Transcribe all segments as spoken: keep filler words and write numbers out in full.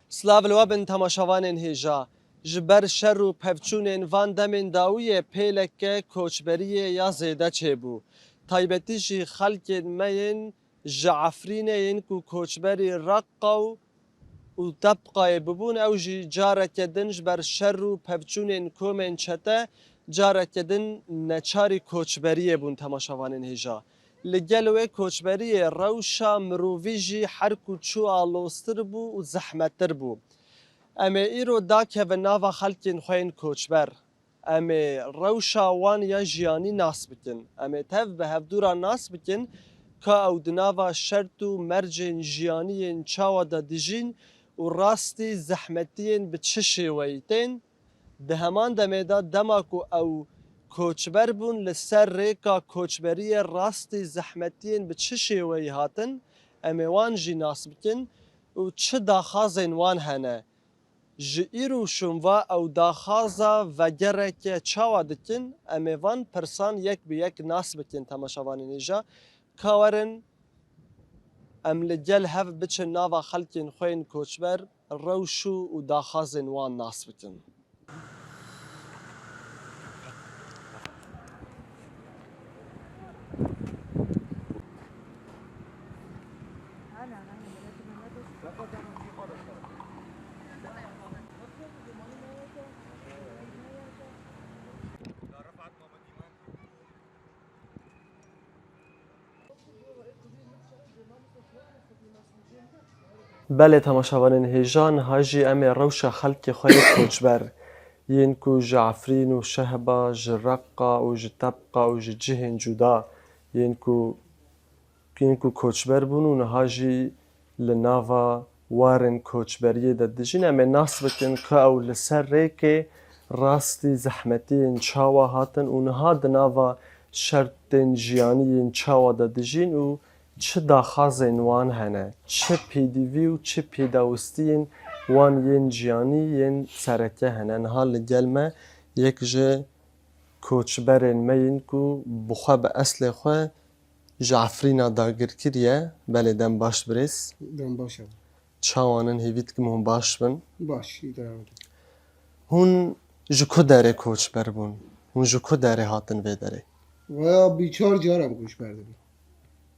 Silav li we bin temaşevanên hêja. Ji ber şer û pevçûnên van demên dawiyê pêleke koçberiyê ya zêde çêbû. Taybetî jî xelkên me yên ji Efrînê yên ku koçberî Reqqa û, û Tebqayê bibûn, ew jî careke din ji ber şer û pevçûnên komên çete careke din neçarî koçberiyê bûn temaşevanên hêja. Li gel wê koçberiyê rewşa mirovî jî her ku çû aloztir bû û zehmettir bû. Em ê îro dakevin nava xelkên xwe yên koçber. Em ê rewşa wan ya jiyanî nas bikin. Em ê tev bi hevdû re nas bikin ka ew di nava şert û mercên jiyanî yên çawa de dijîn û rastî zehmetiyên bi çi şêweyî tên. Di heman demê de dema ku ew koçber bûn, li ser rêka koçberiyê rastî zehmetiyên bi çi şêweyî hatin, em ê wan jî nas bikin û çi daxwazên wan hene. Ji îro şûn ve ew daxwaza vegereke çawa dikin, em ê van pirsan yek bi yek nas bikin temaşevanên hêja. Ka werin em li gel hev biçin nava xelkên xwe yên koçber, rewş û daxwazên wan nas bikin. Belê temaşevanên hêja, niha jî em ê rewşa xelkê xwe yê koçber, yên ku ji Efrîn û Şehba, ji Reqqa û ji Tebqa û ji cihên cuda, yên ku yên ku koçber bûn û niha jî li nava warên koçberiyê de dijîn. Em ê nas bikin ka ew li ser rêkê rastî zehmetiyên çawa hatin û niha di nava şertên jiyanî yên çawa de dijîn û çi daxwazên wan hene, çi pêdivî û çi pêdawistiyên wan yên jiyanî yên sereke hene. Niha li gel me yek ji koçberên me yên ku bi xwe, bi eslê xwe ji Efrîna dagir kiriye. Belê, dem baş birêz. Dem baş e. Çawan in, hêvî dikim hûn baş bin. Baş, îdare dikim. Hûn ji ku derê koçber bûn? Hûn ji ku derê hatin vê derê? Vaya bi çar car em koçber dibin.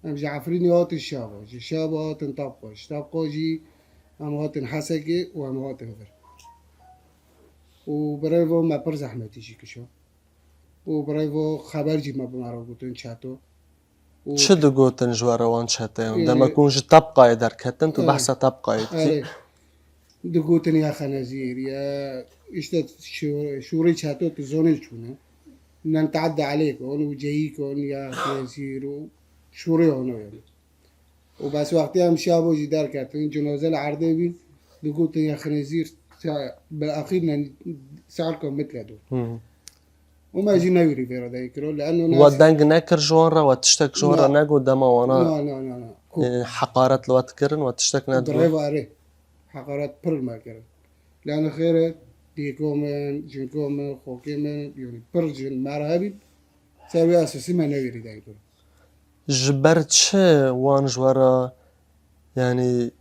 Em ji Efrînê hatin Şaba, ji Şaba hatin Tapqa, ji Tapqa jî em hatin Hesekê û em hatin vir. Û birayê vo me pir zehmetî jî kişa. Û birayê vo xeber jî me bi me re gotin çeto. Û çi digotin ji we re wan çeteyan? Yanî demek hûn ji Tebqayê derketin, tu, e, behsa Tebqayê dikî. Erê. Digotin ya Xenezîr, ya işte şû-, şûrê çeto tu zonê çûne. Nen teadde aleyk on û ceyîk on ya Xenezîr û şûrê ono yani. Û bes wextê em şabo jî derketin, cinoze li erdê bîn, digotin ya Xinêzîr, se-, bi axîr ne serka mit le do. Hı hı. Û me jî newîrî vê re deyî kiro, li eno we nas- deng nekir ji wan re, we tiştek ji wan re, na, nego dema wana, na, na, na, na. Ku- e, heqaret li we dikirin, we tiştek nedigot? Dirê ve erê. Heqaret pir me kirin. Li eno xêre, dêko min, jinko min, xokê min, yanî pir jin me re hebîn, ser wê esasî me newîrî deyî kiro. Ji ber çi wan ji we re, yanî,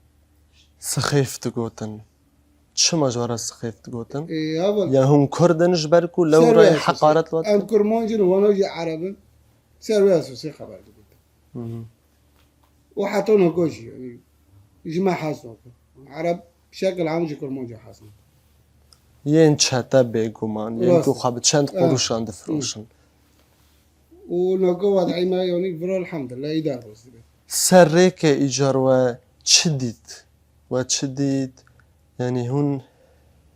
sixêf digotin? Çima ji we re sixêf digotin? Ê, ya bak. Ya hûn Kurd in ji ber ku lewra heqaret we dikin? Em Kurmanc in, wana jî Ereb in. Ser wê esasî xeber digotin. Hı hı. Û heta noko jî, yanî, ji me hez nako. Ereb şekil hemû ji Kurmanca hez nako. Yên çete bêguman, yên ku xwe bi çend quruşan difiroşin. Û noko wed'î me, yanî, vira elhamdulillah, îdar boz dibe. Ser rêkê îcar we çi dît? We çi dît? Yanî hûn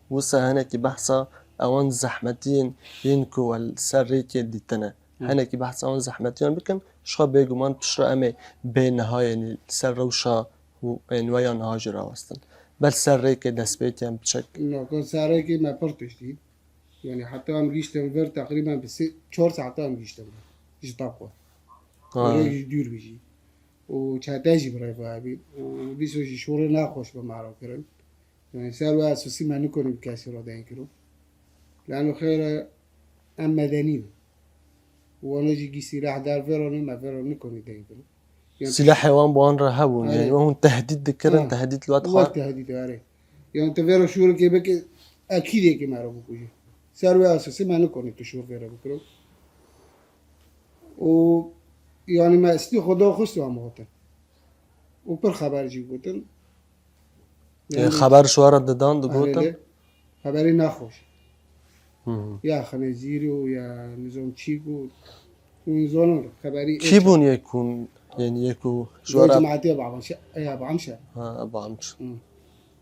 wisa hinekî behsa ewan zehmetiyên yên ku we li ser rêkê dîtine. Hı. Hinekî behsa ewan zehmetiyan bikin, ji xwe bêguman piştre em ê bê niha, yanî li ser rewşa û ên we ya niha jî rawestin. Ber ser rêkê destpêkê em biçek. Noko ser rêkê me pir tişt dît. Yanî heta em gihîştin vir, teqrîben bi sê, çar saeta em gihîştin vir. Ji Tapqa. Ha. Rê jî dûr bî jî. Û çete jî bi rê ve hebî. Û dîso jî şûrê nexweş bi me re kirin. Yanî ser wê esasî me nikonî bi kesî re deyîn kiro. Lano xêre em medenî ne. Û wana jî gî sîleh der vêro ne, me vêro nikonî deyîn kiro. Yanî sîlehê wan bi wan re hebûn. Erê. Yanî we hûn tehdît dikirin, ha, tehdît li we dixwar. Wek tehdît, erê. Yani tu vêro şûrikê bike, ekîdekî me re bikuje. Ser wê esasî me nikonî tu şûr vêre bikiro. Û yani me istî xwe da xist û em hatin. Û pir xeber jî gotin. Ê, xeber ji we re didan, digotin? Erê, xeberê nexweş. Hı hı. Ya xinezîr û ya nizam çî got. Hûn zonin xeberî. Kî bûn yek hûn, yani yek û ji we re? Cemaetê Ebu Amşe-, Ebu Amşe. Ha, Ebu Amşe. Hı.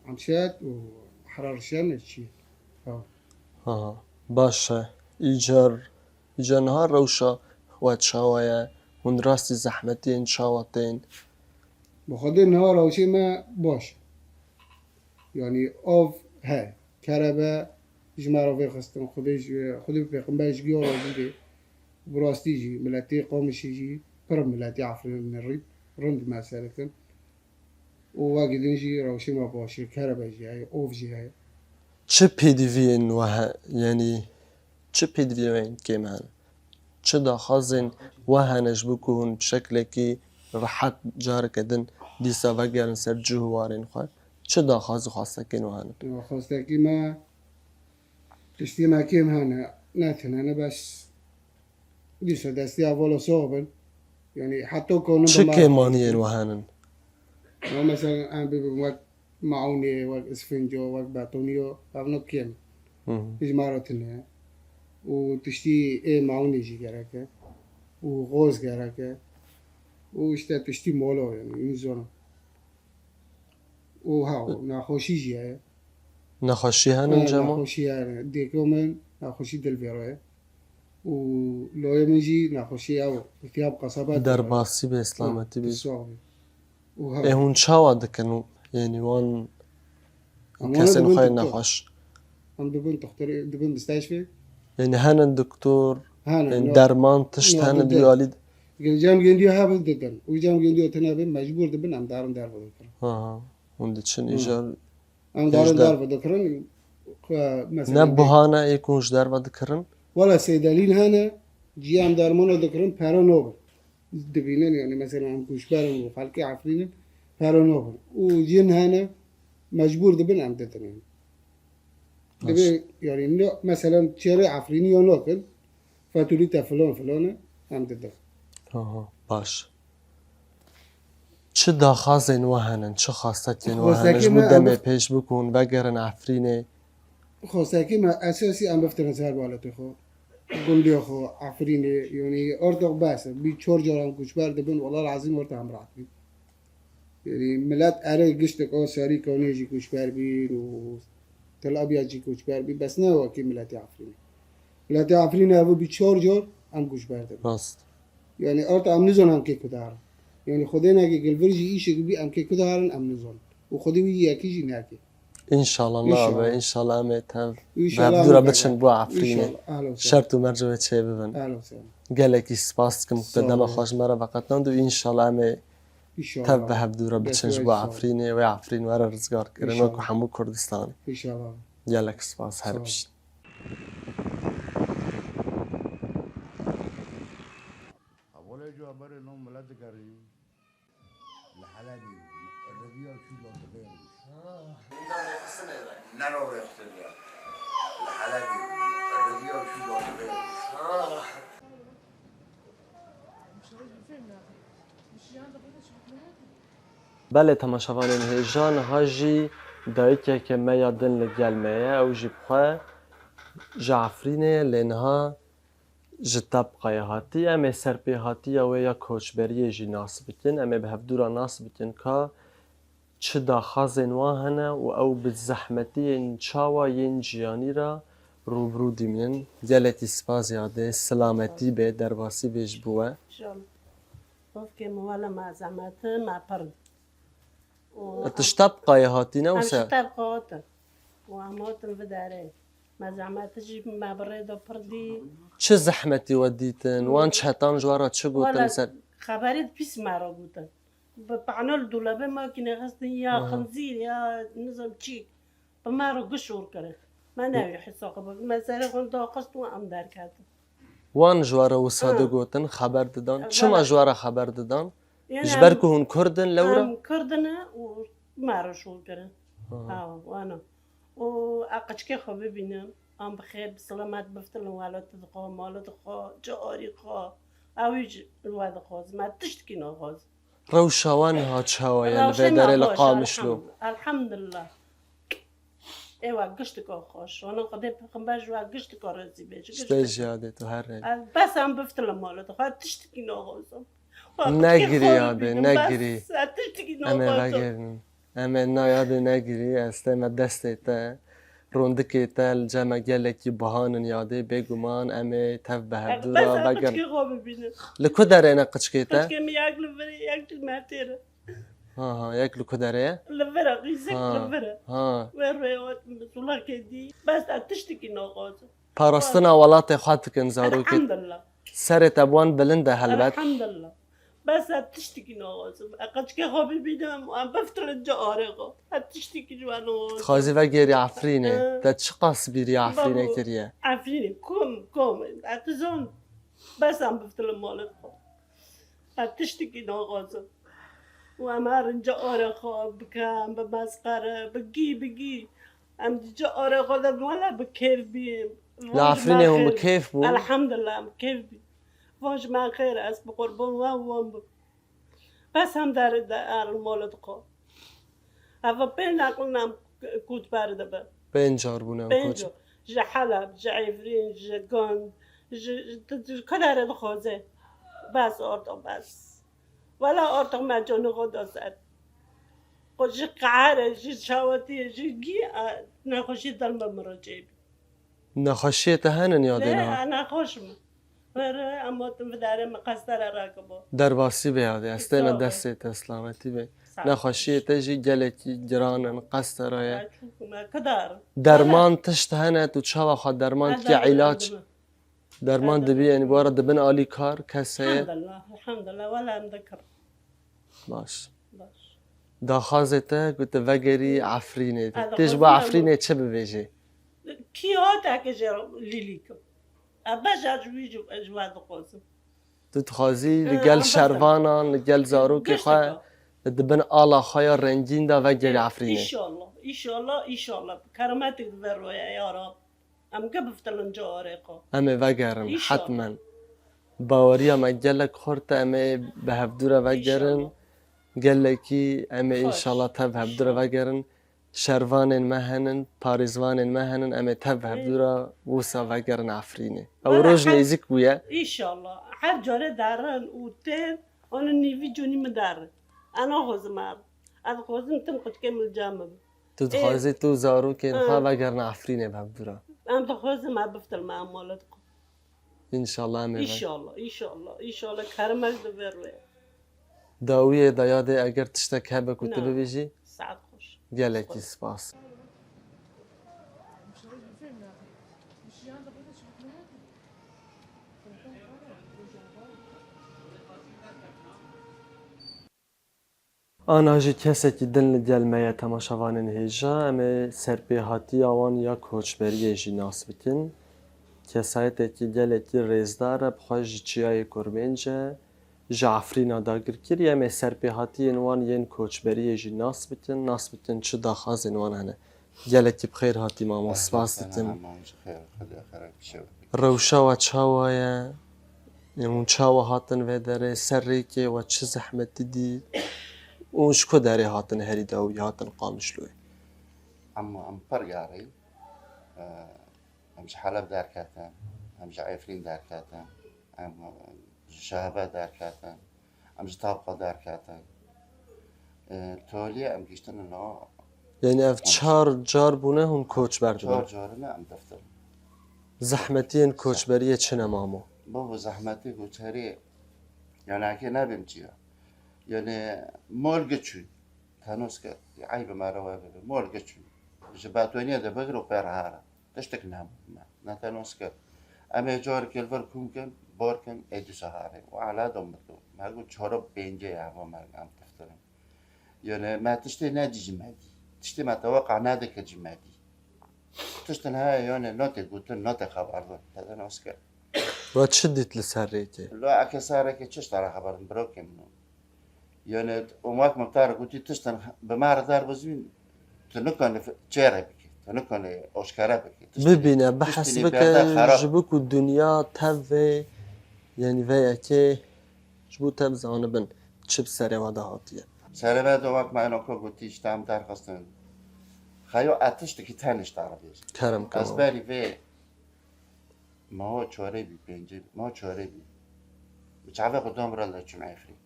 Amşet û Hera Rişen çi? Ha. Ha, baş e. Îcar, îcar niha rewşa we çawa ye? Hûn rastî zehmetî yên çawa tên? Bi Xwedê niha rewşê me baş. Yani av he, kerebe ji me re vêxistin, Xwedê ji, Xwedê pêxember ji giya razî bê. Bi rastî jî miletê Qamişê jî pir miletê Efrînê rind, rind mesele dikin. Û wekî din jî rewşê me baş e, kerebe jî heye, av jî heye. Çi pêdiviyên we he-, yani çi pêdiviyên kêm hene? Çi daxwazên we hene ji bo ku hûn bi şeklekî rehet careke din dîsa vegerin ser cih û warên xwe? Çi daxwaz û xwestekên we hene? Xwestekî me, tiştê me kêm hene, ne tune ne bes. Dîsa destê hevala sax bin. Yani heta kanin. Çi kêmaniyên we henin? Ya mesela em bibin wek maûnê, wek isfinca, wek betoniya, ev ne kêm. Hı hı. Ji me re tune. Û tiştî ê maûnê jî gerek e. Û gaz gerek e. Û işte tiştî mala yani, hûn zanin. Û ha, û nexweşî jî heye. Nexweşî henin cema? Nexweşî hene. Dêka min nexweşî dilvêra ye. Û loyê min jî nexweşî ew, iltihab qesaba. Derbasî be, selametî be. Û ha. Ê, hûn çawa dikin? Yanî wan kesên xwe yê nexweş. Em dibin doktorê, dibin misteyşfê. Yanî henin doktor, yanî derman, tişt henin di alî. Cem gêndiya hebin didin. Û cem gêndiya tune bin, mecbûr dibin, em darin derve dikirin. Ha, ha. Hûn diçin îcar. Em darin derve dikirin. Ne buhane ê ku hûn ji derve dikirin? Wela seydelîn hene, cî em dermana dikirin, pere nabin. Dibînin, yani mesela em koçber in û xelkê Efrîn in, pere nabin. Û jin hene, mecbûr dibin em didin yani. Baş. Dibê, yani ne, mesela çêrê Efrînî ya nakin, fetûlî te filan filan e, em didin. Aha, baş. Çi daxwazên we henin, çi xwestekên we henin, ji bo demê pêş bikun, vegerin Efrînê? Xwestekê me esasî em biftirin ser welatê xwe. Gundê xwe, Efrînê, yanî ortax bes e. Bî çar caran koçber dibin, wela lazim ortax em rahat bin. Yanî milet erê giştek o serî kanê jî koçber bîn û Tel Abyad jî koçber bî, bes ne wekî miletê Efrînê. Miletê Efrînê ev bî çar car em koçber dibin. Rast. Yanî ortax em nizanin em kê ku diherin. Yanî Xwedê neke gilvir jî îşek bî em kê ku diherin em nizanin. Û Xwedê wî yekî jî neke. Înşallah nabe, înşallah em ê tev bi hevdû re biçin bo Efrînê. Înşallah. Ehlen we sehlen. Şert û merc wê çê bibin. Ehlen we sehlen. Gelekî spas dikim ku te dema xwe ji me re veqetand û înşallah em ê tev bi hevdû re biçin ji bo Efrînê, wê Efrîn were rizgar kirin wek ku hemû Kurdistanê. Înşallah. Gelek spas, her bijî. Hevalê cû berê no milet digerî. Li Helebê bû. Reviya çû Londonê bû. Nero rêxistin e. Li Helebê bû. Reviya çû Londonê bû. Belê temaşevanên hêja, niha jî dayikeke me ya din li gel me ye, ew jî bi xwe ji Efrînê ye, lê niha ji Tebqayê hatiye. Em ê serpêhatiya wê ya koçberiyê jî nas bikin. Em ê bi hevdû re nas bikin ka çi daxwazên wan hene û ew bi zehmetiyên çawa yên jiyanî re rûbirû dimînin. Gelekî spas ya dê, silametî bê, derbasî bê ji bo we. Şol. Bavkê min wele me zehmet, me pir. Û tu ji Tebqayê hatî ne wisa? Em ji Tebqa hatin. Û em hatin vê derê. Me zehmetî jî me bi rê de pir dî. Çi zehmetî we dîtin? Wan çetan ji we re çi gotin? Wele ser xeberî pîs me re gotin. Bi pano li dolabê makînê xistin ya xinzîr ya nizam çî. Bi me re giş ûr kirin. Me newî hisa xwe bik. Me serê xwe daxist û em derketin. Wan ji we re wisa digotin, xeber didan. Çima ji we re xeber didan? Ji ber ku hûn Kurd in lewra? Em Kurd in û me re şûr kirin. Ha, wana. û ez qeçkê xwe bibînim, em bi xêr, bi selamet biftilin welatê xwe, malê xwe, carê xwe. Ew jî li we dixwazim, ez tiştekî naxwazim. Rewşa wan niha çawa ye li vê derê li Qamişlo? Elhamdulillah. Ê we giştika xweş. Wana Xwedê pêxember ji we giştika rezî bê. Ji te jî yadê tu her rê. Bes em biftilin malê xwe, tiştekî naxwazim. Negirî yadê, negirî. Em ê vegerin. Em ê na yadê negirî, ez tême destê te. Rûndikê te li cem me gelekî bihan in yadê, bêguman em ê tev bi hevdû re vegerin. Li ku derê ne qiçkê te? Qiçkê min yek li vir e, yek jî li me têr e. Ha ha, yek li ku derê ye? Li vir e, qîzek li vir e. Ha. Wê rûyê hatim bi zulakê dî. Bes ez tiştekî naxwazim. Parastina welatê xwe dikin zarokê. Elhamdulillah. Serê te bi wan bilind e helbet. Elhamdulillah. Bes ez tiştekî naxwazim. Ez qeçkê xwe bibînim, em biftilin carê xwe. Ez tiştekî ji we naxwazim. Dixwazî vegerî Efrînê. He. Te çiqas bîrî Efrînê kiriye? Efrînê, kom, kom. Ez dizan. Bes em biftilin malê xwe. Ez tiştekî naxwazim. Û em herin carê xwe bikin, bi mesqere, bi gî, bi gî. Em di carê xwe de wele bi kêf bîn. Li Efrînê hûn bi kêf bûn? Elhamdulillah, em bi kêf bîn. Van ji me xêr, ez bi qurban wan wan bim. Bes em derê de erin malê xwe. Eva pê neqlin em koçber dibe. Pênc car bûne em koç. Pênc car. Ji Heleb, ji Efrîn, ji Gand, ji, ji, ji ku derê dixwaze. Bes, orta bes. Wela orta me canê xwe da ser. Xwe ji qeherê, ji çawetiyê, ji gî, e, nexweşî dil me mirocê bî. Nexweşiyê te hene ya dê niha? Ne, nexweş me. Were, em hatin vê derê me qestera rakibo. Derbasî be ya dê, ez tême destê te, selametî be. Sağ ol. Nexweşiyê te jî gelekî giran in, qestera ye. Derman tişt hene, tu çawa xwe derman dikî, îlaç? Derman dibî, yanî bu ara dibin alîkar, kes heye? Elhamdulillah, elhamdulillah, wela em dikirin. Baş. Baş. Daxwazê te ku tu vegerî Efrînê. Tê ji bo Efrînê çi bibêjî? Kî hat eke jê lîlî kim. Ez beja ji wî ji, ji we dixwazim. Tu dixwazî li gel şervanan, li gel zarokê xwe, di bin ala xwe ya rengîn de vegerî Efrînê. Înşallah, înşallah, înşallah. Bi keremetê di ver roye, ya Rab. Em ge biftilin carê xwe. Em ê vegerin, hetmen. Baweriya me gelek xurt e, em ê bi hevdû re vegerin. Gelekî em ê înşallah tev hevdû re vegerin. Şervanên me henin, parêzvanên me henin, em ê tev hevdû re wisa vegerin Efrînê. Ew roj nêzîk bûye. Înşallah. Her carê derin û tên, û nîvî cûnî min derin. Ez naxwazim herim. Ez dixwazim tim qutkê min li cem min. Tu dixwazî tu zarokên xwe vegerine Efrînê bi hevdû re? Em dixwazim em biftilme em malê xwe. Înşallah em ê ve. Înşallah, înşallah, înşallah keremek di vir re. Dawiyê de yadê eger tiştek hebe ku tu bibêjî? Saet xweş. Gelekî spas. Ana jî kesekî din li gel me ye temaşevanên hêja. Em ê serpêhatiya wan ya koçberiyê jî nas bikin. Kesayetekî gelekî rêzdar e, bi xwe ji Çiyayê Kurmênc e, ji Efrîna dagir kiriye. Em ê serpêhatiyên wan yên koçberiyê jî nas bikin, nas bikin çi daxwazên wan hene. Gelekî bi xêr hatî mama, spas dikim. Rewşa we çawa ye? Hûn çawa hatin vê derê? Ser rêkê we çi zehmetî dît? Û ji ku derê hatin herî dawî hatin Qamişloyê? Em, em pir yarî. Em ji Heleb derketin, em ji Efrîn derketin, em ji Şehebe derketin, em ji Tabqa derketin. E, Toliyê em gihiştine no. Yanî ev çar car bûne hûn koçber dibin? Çar car ne em deftir. Zehmetiyên koçberiyê çi ne mamo? Babo, zehmetî koçberiyê, yanî eke nebim çiya. Yanî mol giçûn. Tenoske, eyb me re we bibe. Mol giçûn. Ji betoniye de bigir û pê re here. Tiştek nebû me. Ne tenoske. Em ê carikê li vir kom kin, bor kin, ê dîsa herê. Û ala dom bi dom. Me got çarok pêncê ye, eva me em tiftirin. Yanî me tiştê nedî ji me dî. Tiştê me teweqa nedikir ji me dî. Tiştin heye yanî notê gotin, notê xeberdin. Te de nas kir. We çi dît li ser rêkê? Lo eke ser rêkê çi ji te re xeberdin, birokê min o. Yanî, û wek min te re gotî, tiştin bi me re derbizîn, tu nikanî çêrê bikî. Tu nikane aşkere bikî. Tiştî Bibîne, tiştî behs bike berde xerab. Ji bo ku dinya tev vê, yanî vê yekê ji bo tev zanibin çi bi serê we de hatiye. Serê me de wek me êno ku gotî, işte em derxistin. Xeyo e tiştekî tenê ji te re bêjim. Kerem ke Ez mama. berî vê maho çarê bî, pêncê bî, maho çarê bî. Bi çavê xwe dom re le çûm Efrîn.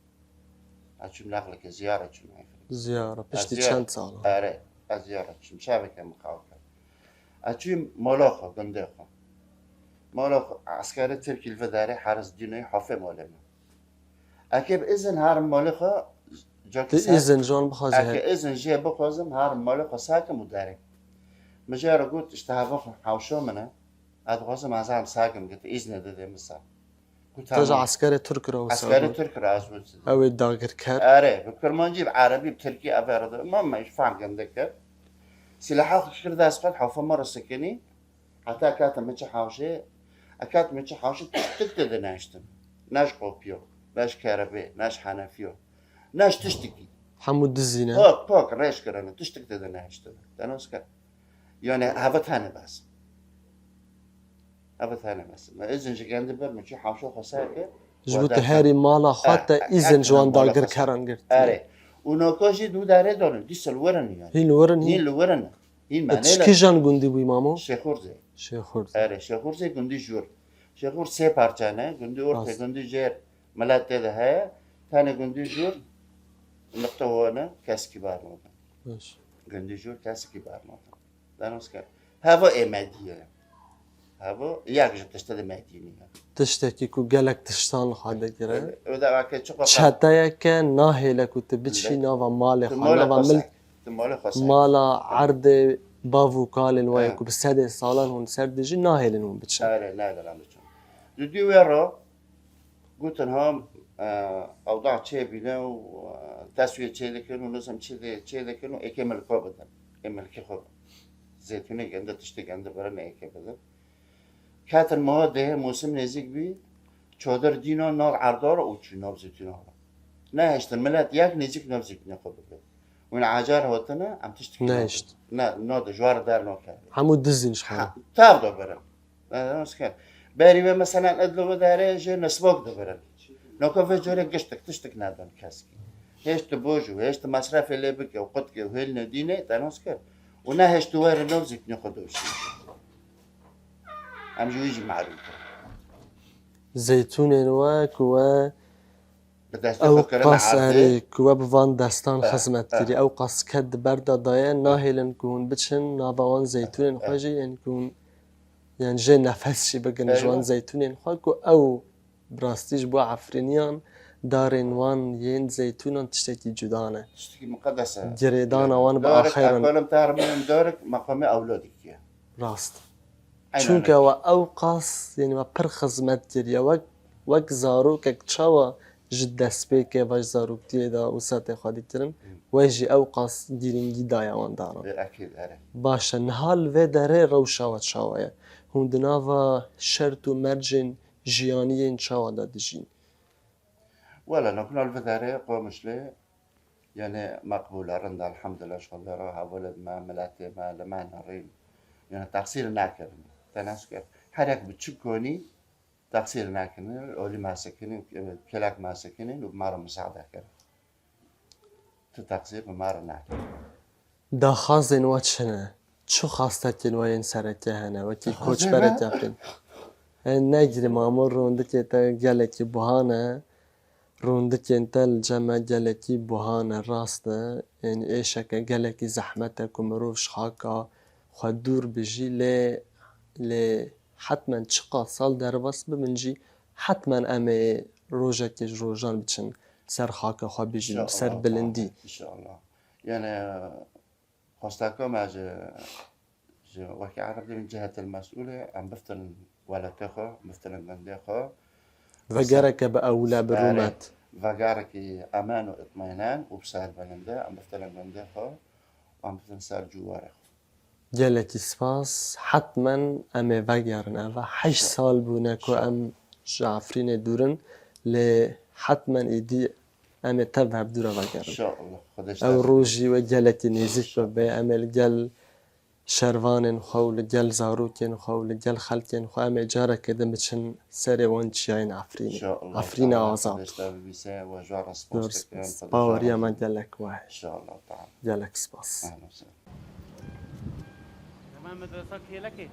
Ez çûm nexleke ziyara çûm Efrîn. Ziyara, Ez piştî ziyara, çend sala? Erê, ez ziyara çûm. Şeveke min xew kir. Ez çûm mala xwe, gundê xwe. Mala xwe, eskerê Tirkî li vê derê Hariz Dînoyê hafê malê min. Eke bi izin herim malê xwe, cakî Ti ser- izin ji wan bixwazî Eke her- izin jê bixwazim, herim malê xwe sekim û derê. Min jê re got, işte heva xwe hewşa min e. Ez dixwazim ez herim sekim, got, îzne dide min ser. Got, Te ji tamam. eskerê Tirk re wisa Eskerê got. Tirk re ez got. Ew ê dagirker. Erê, bi Kurmancî, bi Erebî, bi Tirkî, ev ê re de. Ma me ji fehm gende kir. Silaha xwe kir dest xwe, hefa me re sekinî. Heta kate min çi hewşê, e kate min çi hewşê, tiştik tê de nehiştin. Ne ji qopiyo, ne ji kerebê, ne ji henefiyo, ne ji tiştikî. Hemû dizî ne? Pak, pak, rêş kirine, tiştik tê de nehiştin. Te nas kir. Yani, heva tane bes. Heva tane bes. Me izin ji gendi bir, min çi hewşo xwe ser kir. Ji bo Wa tu derken- herî mala xwe Eh, te eh, izin ji wan eh, mala xwe dagirkeran girtiye. Erê. Û noko jî du derê donin, dîsa li wir in yani. Hîn li wir in, hîn. Hîn li wir in. Hîn E, me tu ji nêle. Kîjan gundî bûyî mamo? Şêxurzê. Şêxurz. Erê, Şêxurzê gundî jûr. Şêxurz sê parçe ne, gundî ortê, Rast. gundî jêr, milet tê de heye. Tenê gundî jûr, niqte wane, kesikî bar nade. Baş. Gundî jûr, kesikî bar nade. Denos ke. Heva ê Medî ye. Heva, yek ji tiştê de Medî nîne. Tiştekî ku gelek tiştan li xwe digire. Öde, öde vake çiqa Çeteyeke nahêle ku tu biçî Lê. nava malê Tu xwe, malê nava xwe milk, sek. Tu malê xwe sek. mala erdê bav û kalên we ye Ha. ku bi sedê salan hûn ser dijî, nahêlin hûn biçin. Erê, nahêlin em biçin. Di dû wê re gotin ha, e, ewda çê bîne û, e, teswiyê çê dikin û nizam çê de, çê dikin û êkê milka bidin. Ê milkê xwe bin. Zeytûnê gende, tiştê gende birin êkê bidin. Ketin maha dehê, mûsim nêzîk bî, çadir dîna nav erdara û çû nav zeytûna re. Nehiştin milet yek nêzîk nav zeytûnê xwe bibe. Wîn ecar hatine, em tiştik Nehişt. Ne, na de ji wan re der nakeve. Hemû dizîn ji xwe. Ha, tav de birin. Ne, ne, ne, Berî ve meselen id li vê derê jê nisbok dibirin. Noko vê corê giştik, tiştik nedin keskî. Hêşt tu boj û hêşt tu mesrefê lê bike û qutke û hêl nedînê, te nas kir. Û nehêşt tu were nav zeytûnê xwe doşî. Em ji wî jî mehrûm kirin. Zeytûnên we ku we Bi destê ew xwe kirine qas erdê. erê ku we bi van destan Be, xizmet be. kirî, ew qas ked di ber de daye, nahêlin ku hûn biçin nava wan zeytûnên xwe Be. jî, yên ku hûn, yan jê nefes jî bigin ji wan Eywa. zeytûnên xwe ku ew bi rastî ji bo Efrîniyan darên wan yên zeytûnan tiştekî cuda ne. Tiştekî muqedes e. Girêdana wan bi Darik, axê re. Ekolim te herminim darik, meqamê ewladî kiye. Rast. Aynen Çunke öyle. we ew qas, yani we pir xizmet kiriye. Wek, wek zarokek çawa ji destpêkê ve ji zaroktiyê de wisa tê xwedî kirin, Hı. we jî ew qas girîngî daye wan daran. E, ekîd, erê. Baş e, niha li vê derê rewşa we çawa ye? Hûn di nava şert û mercên jiyaniyên çawa de dijîn? Wele, nokna li vê derê Qamişlê, yani, meqbûl e, rind e, elhamdulillah, ji Xwedê re hevalê me, miletê me, li me nerîn. Yani, teqsîr nekirin. Te nas kir. Her yek bi çi konî teqsîr nekirin. Olî me sekinîn, kelek me sekinîn û bi me re misaade kirin. Tu teqsîr bi me re nake. Daxwazên we çi ne? Çi xastekên we yên sereke hene? Wekî Daxwazên koçberek me? yapên. Ê, negirî mamo, rûndikê te gelekî buha ne. Rûndikên te li cem me gelekî buha ne, rast e. Ên êşeke gelekî zehmet e ku mirov ji xaka xwe dûr bijî, lê, lê hetmen çiqas sal derbas bibin jî, hetmen em ê rojekê ji rojan biçin ser xaka xwe, bijîn ser bilindî. İnşallah. Yani, xwesteka me ji, ji wekî Ereb dibin cihetil mesûlê, em biftirin welatê xwe, biftirin gundê xwe. Vegereke bi ewle, bi Erê, rûmet. Vegerekî emen û itmînan û bi serbilindê, em biftirin gundê xwe, em biftirin ser cûwarê xwe. Gelekî spas. Hetmen em ê vegerin. Eva heşt sal bûne ku em ji Efrînê dûr in, lê hetmen êdî em ê tev hevdû re vegerin. İnşallah. Xwedê ji Ew te rojî we gelekî nêzîk bibe. Em ê li gel şervanên xwe û li gel zarokên xwe û li gel xelkên xwe em ê careke din biçin serê wan çiyayên Efrînê. Efrîna azad. Pêşta bibîse we ji wan re spas dikim. Baweriya me gelek we heye. Înşallah teala. Gelek spas. Ehlen we sehlen. Hemen medresa kêlekê.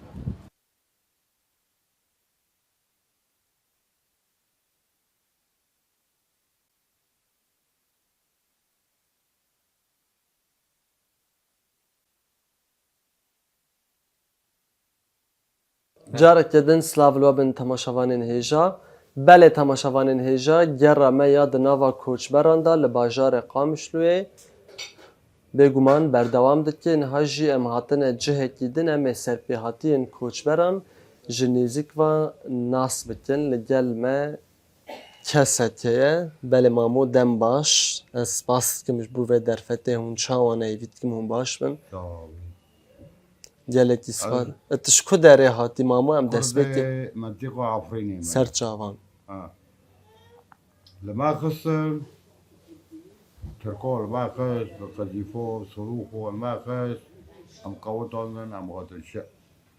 Careke din silav li we bin temaşevanên hêja. Belê temaşevanên hêja, gera me ya di nava koçberan de li bajarê Qamişloyê bêguman berdewam dike. Niha jî em hatine cihekî din, em ê serpêhatiyên koçberan ji nêzîk ve nas bikin. Li gel me keseke ye. Belê mamo, dem baş. Ez spas dikim ji bo vê derfetê. Hûn çawa ne? Hêvî dikim hûn baş bin. Sağ olun. Gelekî spas. E, tu ji ku derê hatî mamo? Em dest pê kin. Kurdê mentiqa Efrînê me. Ser çavan. Ha. Li me xistin, Tirko li me xist, bi qezîfo, bi sirûxo li me xist, em qewitandin, em hatin şe-,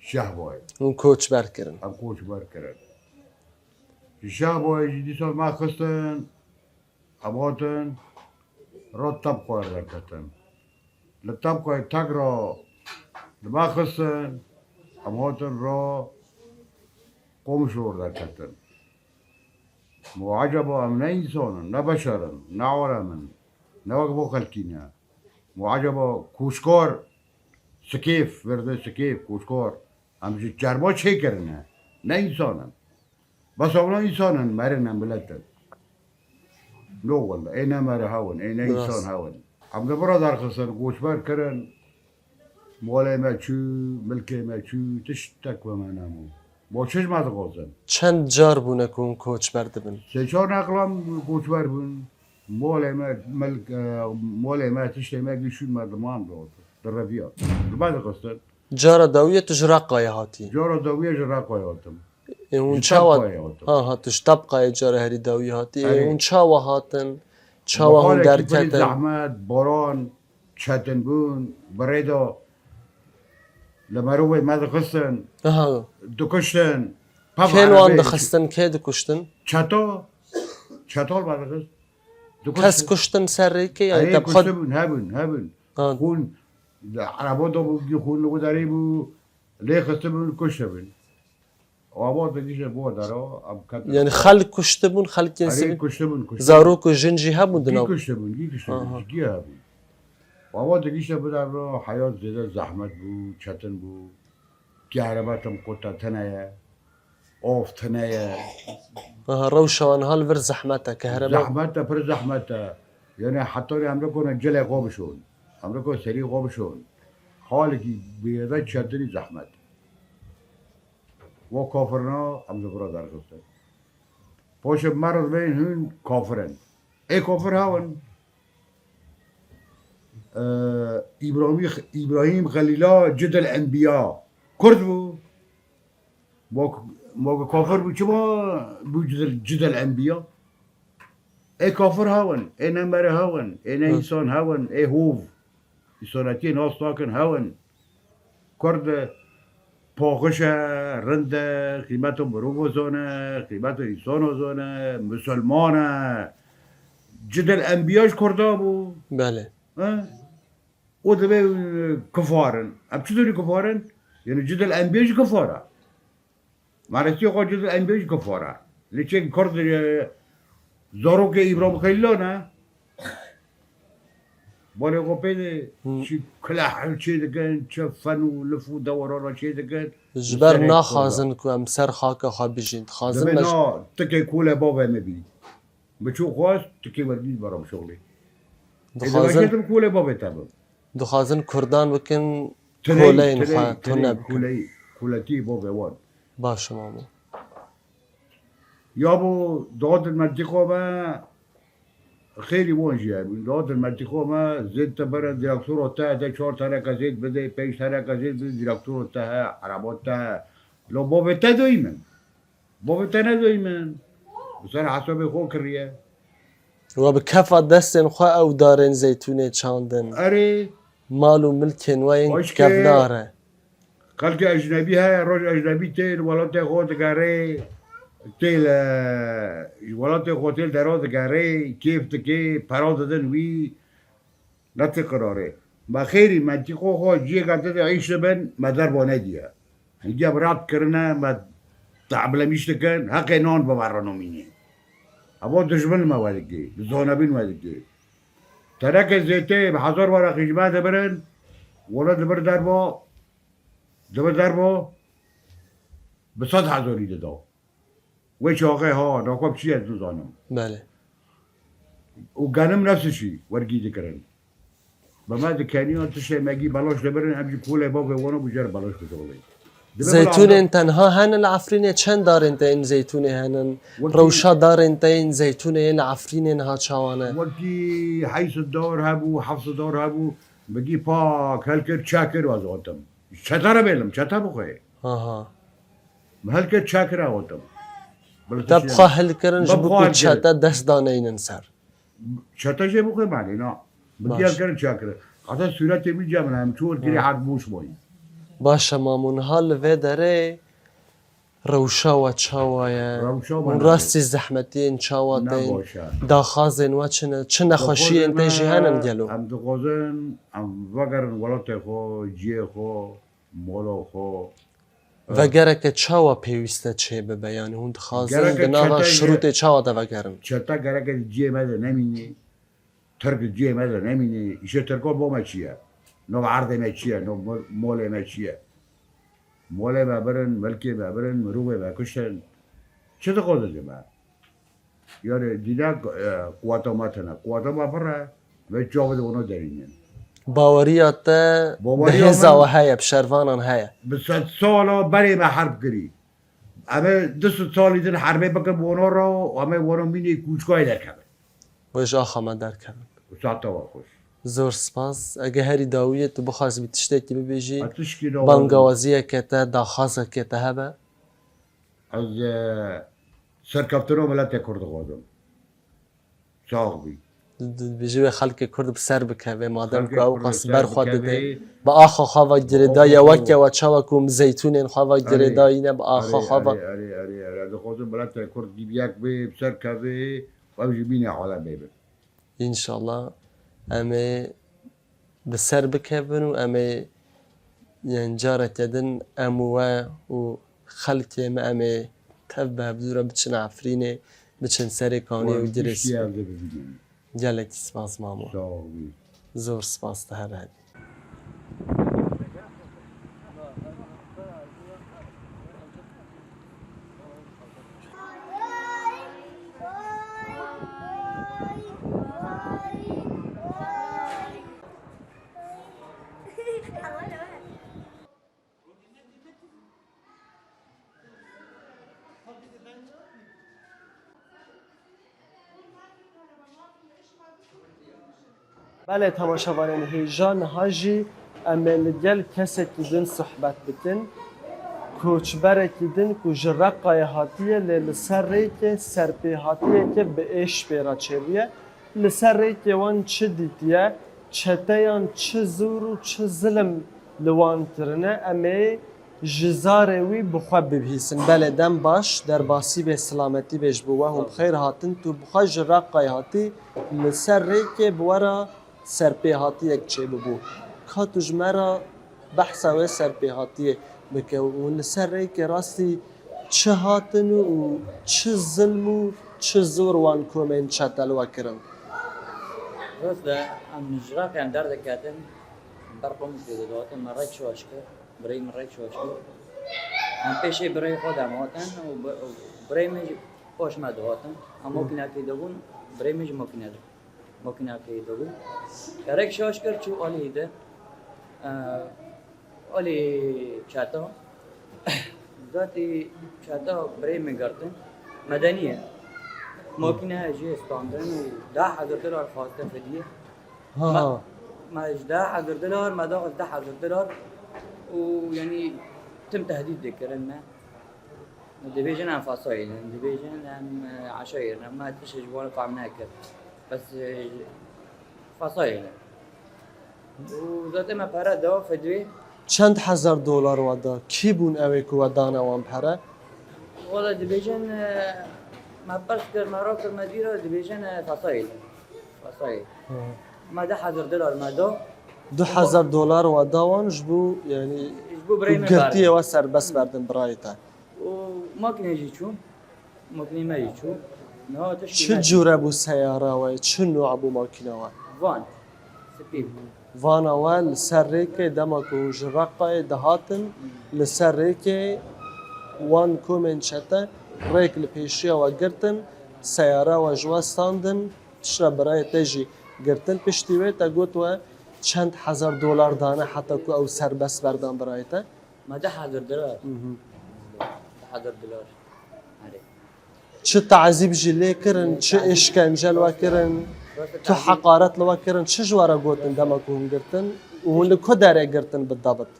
Şehbayê. Hûn koçber kirin. Em koçber kirin. Ji Şehbayê jî dîsa me xistin, em hatin ra Tebqayê derketin. Li Tebqayê tekra li me xistin, em hatin ra Qomşor derketin. Ma eceba em ne însan in, ne beşer in, ne alem in, ne wek bo xelkî ne. Ma eceba koçkar, sikêf, verde sikêf, koçkar, em ji çerma çêkirine, ne însan in. Bes ewna însan in, merine milet in. No wele, ê ne mere hew in, ê ne însan hew in. Em di vira derxistin, koçber kirin, malê me çû, milkê me çû, tiştek bi me nebû. Bo çi ji me dixwazin? Çend car bûne ku hûn koçber dibin? Sê çar neqlan koçber bûn. Malê me, milk, e, malê me, tiştê me gî şûn me diman dot. Di reviya. Li me dixistin. Cara dawiyê tu ji Reqayê hatî? Cara dawiyê ji Reqayê hatim. Ê, hûn çawa? Tebqayê hatim. Ha, ha, tu ji Tebqayê cara herî dawî hatî. Ê, erê. Hûn çawa hatin? Çawa hûn derketin? Zehmet, boran, çetin bûn, bi rê de li merovê me dixistin, dikuştin. Kê li wan dixistin, kê dikuştin? Çeto, çeto li me dixist. Kes kuştin ser rêkê, yanî te kuştibûn, hebûn, hebûn. Xûn, ereba de bû, xûn li derê bû, lê xistibûn, kuştibûn. Ava digihîşe bo dera, em ketin. Yanî xelk kuştibûn, xelkên sivîl? Erê, kuştibûn, kuştibûn. Zarok û jin jî hebûn di nav? Gî kuştibûn, gî kuştibûn, gî hebûn. Ava digihîşe bo dera, heyat zêde zehmet bû, çetin bû. Kehreba tim qute tune ye, av tune ye. Aha, rewşa wan hal vir zehmet e, kehreba. Zehmet e, pir zehmet e. Yanî heta em nikone cilê xwe bişon. Em nikone serî xwe bişon. Halekî bêde çetinî zehmet. Wa kafirina em ji vira derxistin. Paşê merz bên hûn kafir in. Ê kafir hew in. Ee, Îbrahîmî, Îbrahîm Xelîla Cidel Enbiya Kurd bû. Ma, ma ku kafir bû, çima bû Cidel, Cidel Enbiya? Ê kafir hew in, ê ne mere hew in, ê ne însan hew in, ê hov. Însanetiyê nas nakin, hew in. Kurd paxiş e, rind e, qîmeta mirovo zane, qîmeta însana zane, misilman e. Cidel Enbiya ji Kurda bû. Belê. He? O divê, e, kufar in. Em çi dûrî kufar in? Yanî Cidel Enbiya jî kufar e. Meresiya xwe Cidel Enbiya jî kufar e. Lê çek Kurd, e, zarokê Îbrahîm Xelîla ne? Balê xwe pê de çi kuleh çê dikin, çi fen û lif û dewara re çê dikin. Ji ber naxwazin ku em ser xaka xwe bijîn. Dixwazin me na tikê kolê bavê me bî. Min çû xwest, tikê wergî beram şoxlê. Dixwazin, ê, dixwazin kolê bavê te bim. Dixwazin Kurdan bikin koleyên xwe, tune bikin. Koleyî, koletî bavê wan. Baş e mamo. Ya bo dihadin mentiqa me, xêrî wan jî hebûn. Dihadin mentiqa me, zêd te bere direktora te, de çar teneke zêd bide, pênc teneke zêd bide, direktora te he, ereba te he. Lo bavê te doyî min. Bavê te nedoyî min. Bi ser hesabê xwe kiriye. We bi kefa destên xwe ew darên zeytûnê çandin. Erê. Mal û milkên we yên kevdar e. Xelkê ecnebî heye, roj ecnebî tê li welatê xwe digerê, tê li, ji welatê xwe tê li dera digerê, kêf dikê, pera didin wî, ne ti qirarê. Me xêrî, me tî xwe xwe ciyêka te de îş dibin, me derba nediye. Hingê bi rat kirine, me te'blemîş dikin, heqê nan bi me re nomînê. Heva dijmin li me vedikê, bi zanebîn vedikê. Teneke zêteyê bi hezar were xîzmet dibirin, were dibir derba, dibir derba, bi sed hezarî dida. Wê çaxê ha, naxwe bi çi ye dizanim. Belê. Û genim nefsişî wergî dikirin. Bi me dikeniya tiştê me gî belaş dibirin, em jî kolê bavê wana bû cer belaş didolê. Dibe bila Zeytûnên tenha hene li Efrînê? Çend darên te yên zeytûnê henin? Wekî Rewşa darên te yên zeytûnê yên li Efrînê niha çawa ne? Wekî heyşt dar hebû, heft dar hebû, bi gî pak helkir çekir ez hatim. Çete re bêlim, çete bixwe. Aha. Min helkir çekir ez hatim. Bila Te tiştê bi xwe hilkirin ji Bi bo xwe ku hilkirin. çete dest daneynin ser. Çete jê bixwe malê, na. Bi Baş. diğer kere çakire. Hatta sûretê min cem em çor girê Hı. her boş boy. Baş e, Mamo, niha li vê derê rewşa we çawa ye? Rewşa we Hûn ne rastî zehmetiyên çawa Ne tên? baş e. Daxazên we çi ne? Çi nexweşiyên te jî henin gelo? Em dixwazin, em vegerin welatê xwe, ciyê xwe, mala xwe. Ve gereke çawa pêwîst e çê bibe? Yanî hûn dixwazin Gereke di nava çete ye. şirûtê çawa de vegerin? Çete gereke di ciyê me de nemînî. Tirk di ciyê me de nemînî. Îşê Tirkan bo me çi ye? Nav erdê me çi ye? Nav mol-, molê me çi ye? Molê me birin, milkê me birin, mirovê me kuştin. Çi dixwaze ji me? Yanî dîne, e, quweta me tune. Quweta me pir e, ve çavê de ona derînin. Baweriya te Baweriya bi hêza min we heye, bi şervanan heye. Bi sedsala berê me herb kirî. Em ê du sed salî din herbê bikin bi wana re û em ê wana mînê kûçkayê derkevin. Wê ji axa me derkevin. Û saeta we xweş. Zor spas. Ege herî dawiyê tu bixwazibî tiştekî bibêjî, Ha, tişkî ne bangawaziyeke te, daxwazeke te hebe? Ez, e, serkeftina miletê Kurd dixwazim. Sax bî. Dibêjî wê xelkê Kurd bi ser bikeve, madem Xelkê ku ew Kurd qas bi ser ber xwe bikeve. dide. Bi axa xwe ve girêdaye, Bi axa xwe. weke we çawa ku em zeytûnên xwe ve Erê, girêdayî ne, bi axa erê, xwe ve. erê, erê, erê, erê. Dixwazim miletê Kurd dî bi yek bê, bi ser keve, ew jî bîne alemê bin. Înşallah em ê bi ser bikevin û em ê, yani, careke din em û we û xelkê me em ê tev bi hevdû re biçin Efrînê, biçin Serê Kanê û Wan Girê tiştî Spî. ev de bibînin. Gelekî spas, Mamo. Sağ ol. Zor spas, te her hebî. Belê temaşevanên hêja, niha jî em ê li gel kesekî din sohbet bikin. Koçberekî din ku ji Reqayê hatiye, lê li ser rêkê serpêhatiyeke bi êş pê re çêbûye. Li ser rêkê wan çi dîtiye, çeteyan çi zor û çi zilim li wan kirine, em ê ji zarê wî bi xwe bibihîsin. Belê, dem baş, derbasî bê, silametî bê ji bo we, hûn bi xêr hatin. Tu bi xwe ji Reqayê hatî, li ser rêkê bi we re serpêhatiyek çêbibû. Ka tu ji me re behsa wê serpêhatiyê bike û li ser rêkê rastî çi hatin û çi zilm û çi zor wan komên çete li we kirin? Rast e, em ji Reqê em derdiketin, ber Qomîskê dihatin, me rêk şaş kir, birayê min rêk şaş kir. Em pêşê birayê xwe de em hatin û bi-, û birayê min jî paş me dihatin. Em makînekê de bûn, birayê min jî makîne de. Makînekê de bû. Gerek şaş kir çû alî de. E, alî çeta. Zatî çeta birê min girtin. Medenî ye. Makîne jê standin û deh hezar dolar xwaste fidye. Ha, Me, ha. me ji deh hezar dolar, me daxist deh hezar dolar û, yanî, tim tehdît dikirin me. Dibêjin em fasayî ne, dibêjin em, e, eşayîr ne, me tişt ji wan fam nekir. Bes, e, fasayî ne. Û zaten me pere da fidwê, Çend hezar dolar we da? Kî bûn ew ê ku we dane wan pere? Wala dibêjin, e, me pirs kir, me rakir, me dîra dibêjin, e, Fasayê. Fasayê. Me deh hezar dolar me da. Du hezar dolar we da wan ji bo, yanî, Ji bo birayê min girtiyê berdim. We serbest berdin birayê te. Û makîne jî çû. Makînê me jî çû. Niha tiştî Çi ne. Cûre bû seyara we? Çi nû bû makîna we? Van. Spî. Vana we li ser rêkê dema ku ji Reqayê dihatin, li ser rêkê wan komên çete rêk li pêşiya we girtin, seyara we ji we standin, piştre birayê te jî girtin. Piştî wê te got we çend hezar dolar dane heta ku ew serbest berdan birayê te? Me deh hezar dolar. Deh hezar dolar. Erê. Çi tazîb jî lê kirin, çi êşkence li we kirin, tu heqaret li we kirin, çi ji we re gotin dema ku hûn girtin û hûn li ku derê girtin bi debit?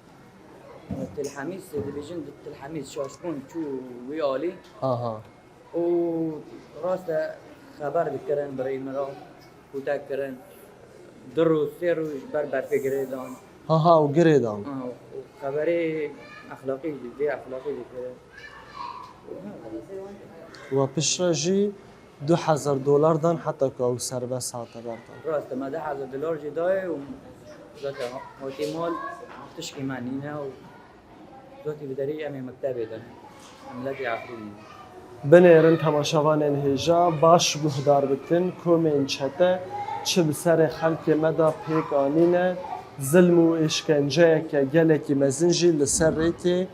Til Hemîs, dibêjin Til Hemîs şaşbûn çû wî alî. Aha. Û rast e, xeber dikirin birayê min re, kûtek kirin. Du roj, sê roj ji ber berfê girê dan. Ha ha, û girê dan. Ha, û xeberê exlaqî jî, vê exlaqî dikirin. We piştre jî du hezar dolar dan heta ku ew serbest hate berdan. Rast e, me deh hezar dolar jî dayê û zaten hatî mal tişkî me nîne û Zotî bi derî em ê mektebê de ne. Em miletê Efrînê ne. Binêrin temaşevanên hêja baş guhdar bikin, komên çete çi bi serê xelkê me de pêk anîne, zilm û êşkenceyeke gelekî mezin jî li ser rêkê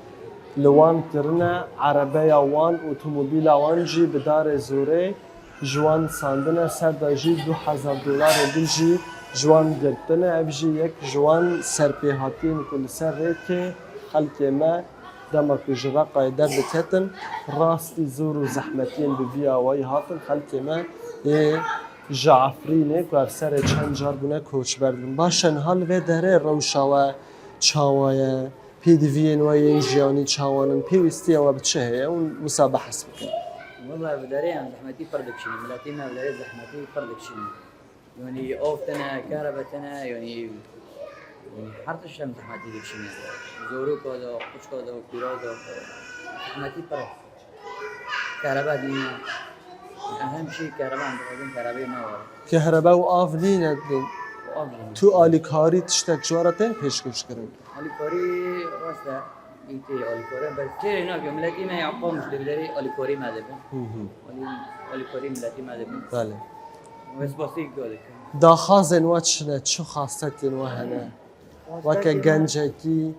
li wan kirine, erebeya wan, otomobîla wan jî bi darê zorê ji wan sandine, ser de jî du hezar dolarê din jî ji wan girtine. Ev jî yek ji wan serpêhatiyên ku li ser rêkê xelkê me dema ku ji Reqayê derdiketin, rastî zor û zehmetiyên bi vî awayî hatin xelkê me ê ji Efrînê ku ev serê çend car bûne koçber dibin. Baş e, niha li vê derê rewşa we çawa ye? Pêdiviyên we yên jiyanî çawan in? Pêwîstiya we bi çi heye? Hûn wisa behs bikin. Wela bi derê em zehmetî pir dikişînin. Miletê me bi derê zehmetî pir dikişînin. Yanî av tine, kerebe tine, yanî, yanî her tişt em zehmetî dikişînin. Zoroka da, qûçka da, kûra da, zehmetî pir e. Kerebe nîne. Ehem jî kerebe em dixwazin kerebeyê me were. Kehrebe û av nîne din. Av jî. Tu alîkarî tiştek ji we re tên pêşkêş kirin? Alîkarî rast e. Îtê alîkare. Bes têrê navê miletî me ya Qamişlo bi derê alîkarî me dibin. Hı hı. Alî-, alîkarî miletî me dibin. Belê. Wê spasî gel dikin. Daxwazên we çi ne? Çi xasletên we hene? Weke gencekî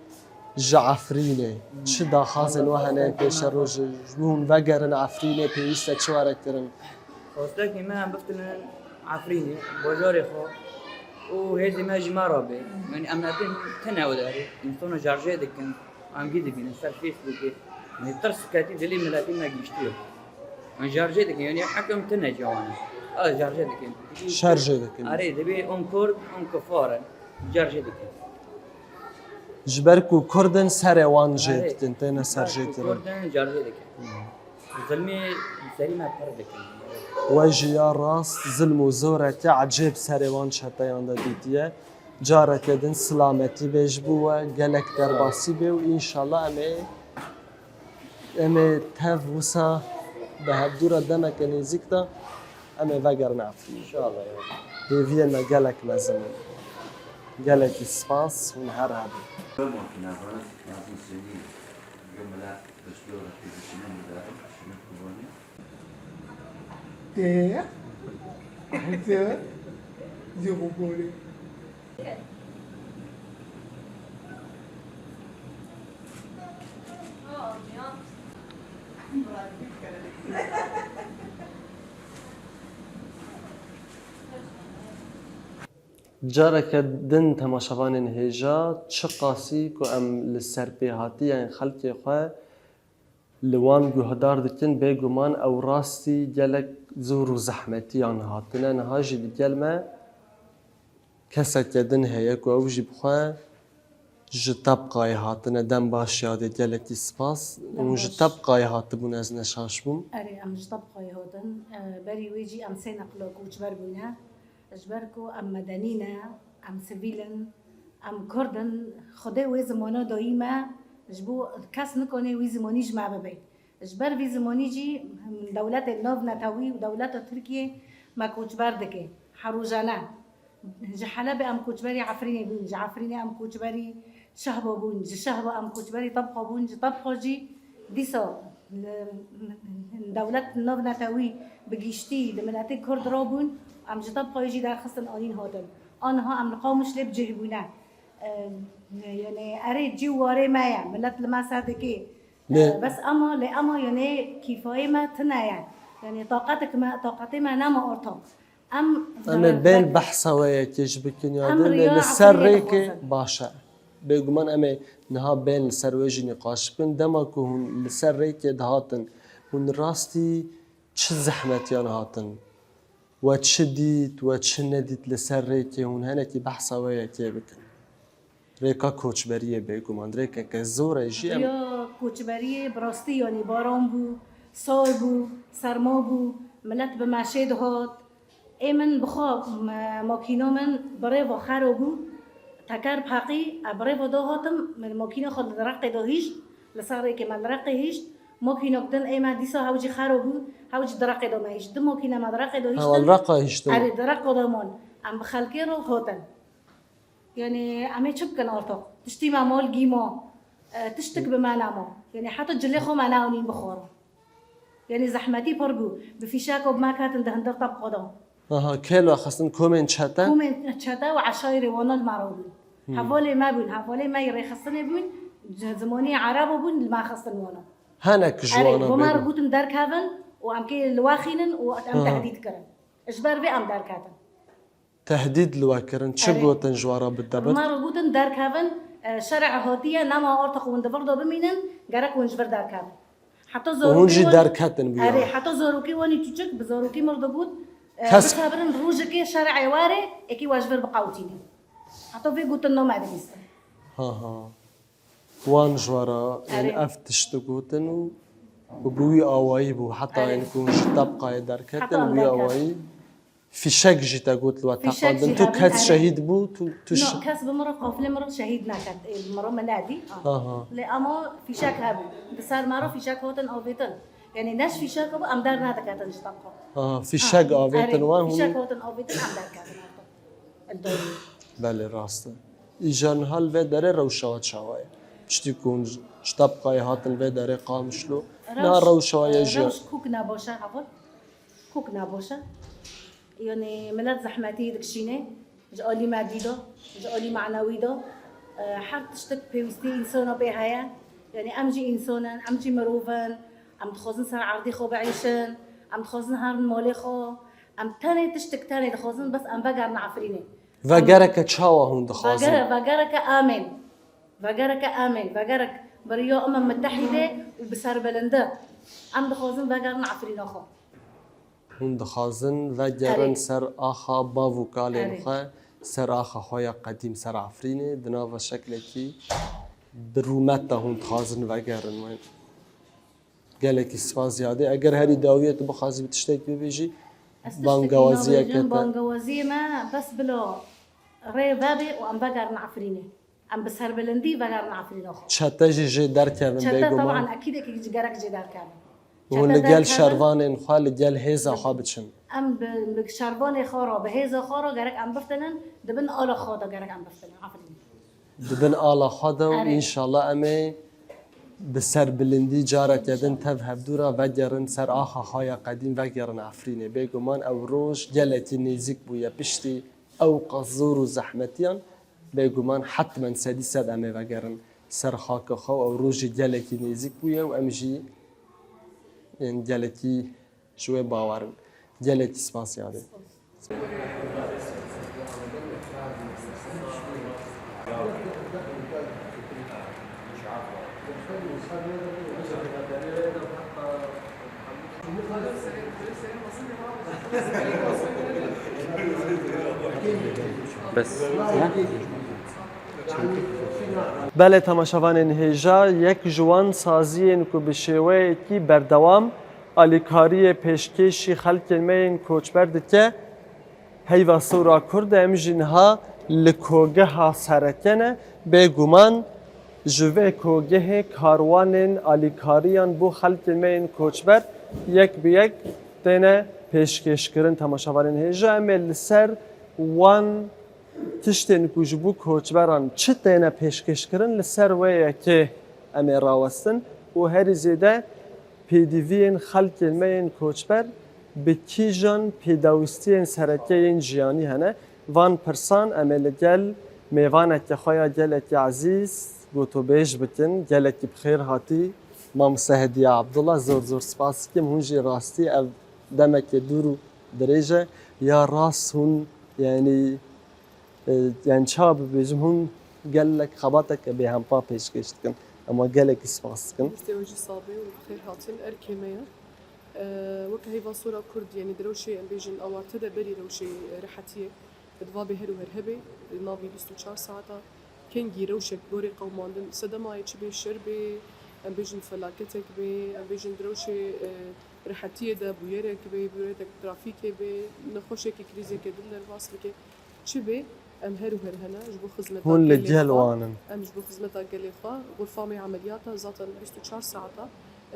ji Efrînê, çi daxwazên we hene pêşerojê? Ji bo hûn vegerin Efrînê pêwîst e çi were kirin? Xwestekî me em bifitinin Efrînê, bajarê xwe û hêzê me ji me re bê. Yanî em netin tine wê derê, însana jarjê dikin, em gî dibînin ser Facebookê. Yanî tirs ketî dilê miletê me gihîştiye. Em jarjê dikin, yanî hekim tine cawan e. Ez jarjê dikin. Şerjê dikin. Erê, dibê hûn Kurd, hûn kifar in. Jarjê dikin. Ji ber ku Kurd in serê wan jê Erê, dikin, têne ser ber jê ku kirin. Kurd in, jarjê dikin. Zilmê serî me pir dikin. We jî ya rast zilm û zoreke ecêb serê wan çeteyan de dîtiye. Careke din silametî bê ji bo we, gelek derbasî bê û înşallah em ê, em ê tev wisa bi hevdû re demeke nêzîk de em ê vegerin Efrînê. İnşallah ya. Hêviyên me gelek mezin in. Gelekî spas, hûn her hebin. Makine bana lazım seni gömüler. Te, te, zêxo gorê. Careke din temaşevanên hêja, çiqasî ku em li serpêhatiyên xelkê xwe li wan guhdar dikin, bêguman ew rastî gelek zor û zehmetiyan hatine. Niha jî digel me keseke din heye ku ew jî bi xwe ji Tebqayê hatine. Dem baş yadê, gelekî spas. Hûn ji Tebqayê hatibûn, ez ne şaş bûm. Erê, em ji Tebqayê hatin. E, berî wê jî em sê neqla koçber bûne. Ji ber ku em medenî ne, em sivîl in, Em Kurd in, Xwedê wê zimana dayî me, ji bo kes nikane wî zimanî ji me bibe. Ji ber vî zimanî jî dewletên navnetewî û dewleta Tirkiyê me koçber dike. Her rojane. Ji Helebê em koçberî Efrînê bûn, ji Efrînê em koçberî Şehba bûn, ji Şehba em koçberî Tebqa bûn, ji Tebqa jî dîsa li dewlet navnetewî bi giştî li miletê Kurd rabûn, em ji Tebqayê jî derxistin anîn hatin. Aniha em li Qamişlê bi cih bûne. Em, yani erê cî û warê me ye, milet li me ser dike. Lê Bes ema, lê ema yani kîfayê me tune ye. Yani taqetek me, taqetê me nema ortak. Em Em ê bel behsa we yekê jî bikin ya Em din, lê riya li ser Efrînê rêkê dixwazin. Baş e. Bêguman em ê niha bên li ser wê jî nîqaş bikin. Dema ku hûn li ser rêkê dihatin, hûn rastî çi zehmetiyan hatin? We çi dît, we çi nedît li ser rêkê? Hûn henekî behsa we yekê bikin. Rêka koçberiyê bêguman rêkeke zor e jî em Riya koçberiyê bi rastî, yanî baran bû, sar bû, serma bû, milet bi meşê dihat. Ê min bi xwe, me-, makîna min bi rêva xera bû, teker bi heqî, ez bi rêva da hatim, min makîna xwe li reqê da hişt, li ser rêkê me li reqê hişt, makîna din ê me dîsa hew jî xera bû, hew jî di reqê da me hişt. Du makîna me di reqê da Hewa hiştin. Li reqa hiştin. Erê, di reqa da man. Em bi xelkê re hatin. Yani em ê çi bikin ortak? Tiştî me mal gîma, e, tiştik bi me nema. Yani heta cilê xwe me neanîn bixwarin. Yani zehmetî pir bû. Bi fîşeko bi me ketin di hundir Tebqa de. Aha, kê li we xistin, komên çete? Komên çete û eşayirê wana li me re bûn. Hmm. Hevalê me bûn, hevalê me yê rêxistinê bûn, c-, zimanî erebo bûn, li me xistin wana. Hinek ji Erê, wana bo me re bêguman. Gotin derkevin û em kê li we xînin û em Aha. Tehdît kirin. Ji ber vê em derketin. Tehdîd li we kirin. Çi Erê. Gotin ji we re bidebit? Me re gotin derkevin, e, şerê hatiye, nema ortax hûn di vir de bimînin, gerek hûn ji vir derkevin. Heta Û hûn zarokê jî wan derketin bu Erê, yana. Heta zarokê wanî çûçik bi zarokê mir digot, e, Kes bisebirin rojekê şerê were, êkî we ji vir biqewtînin. Heta vê gotin name dibîstin. Ha, ha. Wan ji we re, yani Erê. Ev tişt digotin û, û bi wî awayî bû. Heta Erê. Yani ku hûn ji Tebqayê derketin, Heta em wî derketin. Awayî. Fîşek jî te got li we Fîşek teqandin. Jî Tu hebûn, kes erê. Şehîd bû, tu, tu No, şe- kes bi min re qafilê min re şehîd neket. Ê, bi min re min nedî. Ha. Aha. Lê ema fîşek hebû. Di ser me re fîşek hatin avêtin. Yani ne ji fîşek bû, em dernediketin ji Tebqa. Aha, fîşek Ha, avêtin erê, wan hûn fîşek hatin avêtin, em derketin ortax. Li dawî. Belê, rast e. Îja niha li vê derê rewşa we çawa ye? Piştî ku hûn ji Tebqayê hatin vê derê Qamişlo, niha Rewş, rewşa we ye e, jiyan? Rewş kok nebaş e, heval. Kok nebaş e. Yani milet zehmetî dikişîne, ji alî madî de, ji alî manewî de, e, her tiştek pêwîstî însana pê heye. Yani em jî însan in, em jî mirov in, em dixwazin ser erdê xwe biêşin, em dixwazin herin malê xwe, em tenê tiştek tenê dixwazin, bes em vegerin Efrînê. Vegereke çawa hûn dixwazin? Vegere-, vegereke amên. Vegereke amên. Vegerek bi riya Umem Mitehîde û bi serbilindi. Em dixwazin vegerin Efrîna xwe. Hûn dixwazin vegerin Erê. Ser axa bav û kalên Erê. Xwe, ser axa xwe ya qedîm ser Efrînê, di nava şeklekî bi rûmet de hûn dixwazin vegerin. Gelekî spas Ziyadê. Eger herî dawiyê tu bixwazî bi tiştekî bibêjî, Ez tiştekî bangewaziyeke nabêjim, te. Bangewaziyê me bes bila rê vebe û em vegerin Efrînê. Em bi serbilindî vegerin Efrîna xwe. Çete jî jê derkevin Çete bêguman. Teban ekîdekî jî gerek jê derkevin. Hûn Çete li gel derkevin. Şervanên xwe, li gel hêza xwe biçin. Em bi, bi şervanê xwe re, bi hêza xwe re gerek em biftinin, di bin ala xwe de gerek em biftinin. Efrîn. Di bin ala xwe de û Erê. Înşallah em ê bi serbilindî careke din Înşallah. Tev hevdû re vegerin ser axa xwe ya qedîm, vegerin Efrînê. Bêguman ew roj gelekî nêzîk bûye piştî ew qas zor û zehmetiyan. Bêguman hetmen sedî sed em ê vegerin ser xaka xwe û ew roj jî gelekî nêzîk bûye û em jî, ên, gelekî ji wê bawer in. Gelekî spas Ziyadê. Bes, ha? Belê, temaşevanên hêja, yek ji wan saziyên ku bi şêweyekî berdewam alîkariyê pêşkêşî xelkên me yên koçber dike, Heyva Sewra Kurd e. Em jî niha Li kogeha sereke ne, bêguman ji vê kogehê karwanên alîkariyan bo xelkê me yên koçber yek bi yek têne pêşkêşkirin temaşevanên hêja. Em ê li ser wan tiştên ku ji bo koçberan çi têne pêşkêşkirin, li ser wê yekê em ê rawestin û herî zêde pêdiviyên xelkên me yên koçber bi kîjan pêdawîstiyên sereke yên jiyanî hene? Van pirsan em ê li gel mêvaneke xwe ya gelekî ezîz gotûbêj bikin. Gelekî bi xêr hatî, Mamoste Hediya Abdullah. Zor zor spas dikim. Hûn jî rastî ev demeke dûr û dirêj e. Ya rast hûn, yanî, e, yanî çawa bibêjim, hûn gelek xebateke bêhempa pêşkêş dikin. Em we gelekî spas dikin. Mamoste, we jî sax bê û bi xêr hatin. Erkê me ye. E, weke heyva sora Kurd, yanî di rewşê, em bêjin, awarte de berî rewşê, e, rehetiyê, divabê her û her hebe, di navî bîst û çar saeta, kengî rewşek gorê qewimandin, sedema yê çi bê, şer bê, em bêjin felaketek bê, em bêjin di rewşê, e, rehetiyê de bûyerek bê, bûyeretek trafîkê bê, nexweşekî krîzeke din derbas bike, çi bê, em her û her hene ji bo xizmeta Hûn li gelê gel xwe. Wan in. Em ji bo xizmeta gelê xwe, xurfa me emeliyata zaten bîst û çar saeta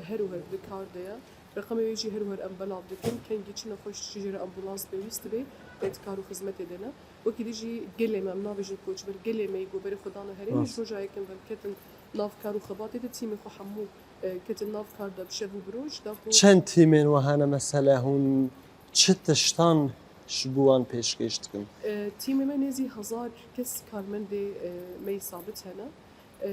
her û her di kar de ye. Reqemê wê jî her wer em belav dikin. Kengî çi nexweş, çi jê re ambulans pêwîst dibe, tê di kar û xizmetê de ne. Wekî dî jî gelê me, em nabêjin koçber, gelê me yî ku berê xwe dane herêmê, Rast. ji roja yekem ve ketin nav kar û xebatê de, tîmê xwe hemû, e, ketin nav kar de bi şev û bi roj, da ku Çend tîmên we hene mesele hûn çi tiştan ji bo wan pêşkêş dikin? E, tîmê me nêzî hezar kes karmendê, e, me yî sabit hene. E,